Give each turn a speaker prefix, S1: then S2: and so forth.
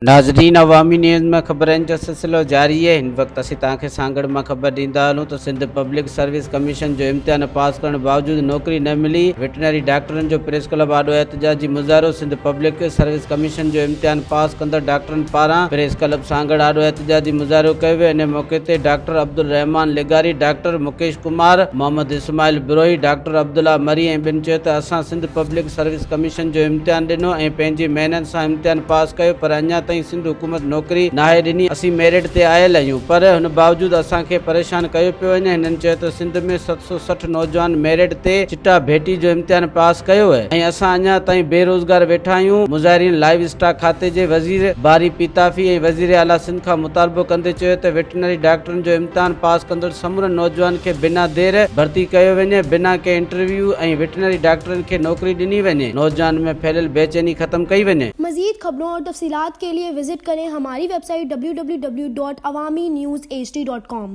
S1: ناظرين عوامي نيوز ۾ خبرن جو سلسلو جاري آهي هن وقت اسين توهان کي سانگهڙ مان خبر ڏيندا هلون ته سنڌ پبلڪ سروس ڪميشن جو امتحان پاس ڪرڻ باوجود نوڪري نه ملي وٽنري ڊاڪٽرن جو پريس ڪلب آڏو احتجاجي مظاهرو سنڌ پبلڪ سروس ڪميشن جو امتحان پاس ڪندڙ ڊاڪٽرن پاران پريس ڪلب سانگهڙ آڏو احتجاجي مظاهرو ڪيو ويو ان موقعي تي ڊاڪٽر عبدالرحمان لغاري ڊاڪٽر مڪيش ڪمار محمد اسماعيل بروهي ڊاڪٽر عبدالله مري ۽ ٻين چيو ته اسان سنڌ پبلڪ سروس ڪميشن جو امتحان ڏنو ۽ پنهنجي محنت سان امتحان پاس ڪيو پر اڃا تائين سنڌ حڪومت نوڪري ناهي ڏني، اسين ميرٽ تي آيل آهيون پر ان باوجود اسان کي پريشان ڪيو پيو وڃي، هنن چيو ته سنڌ ۾ 760 نوجوان ميرٽ تي چٽا ڀيٽي جو امتحان پاس ڪيو ۽ اسان اڃا تائين بي روزگار ويٺا آهيون، مظاهرين لائيو اسٽاڪ کاتي جي وزير باري پيتافي ۽ وزير اعليٰ سنڌ کان مطالبو ڪندي چيو ته وٽنري ڊاڪٽرن جو امتحان پاس ڪندڙ سمورن نوجوانن کي بنا دير ڀرتي ڪيو وڃي، بنا ڪنهن انٽرويو ۽ وٽنري ڊاڪٽرن کي نوڪري ڏني وڃي، نوجوانن ۾ ڦهليل بيچيني ختم ڪئي وڃي.
S2: مزيد خبرون اور تفصيلات کے لئے وزٽ ڪرين ھماري web site www.awamiNewsHD.com.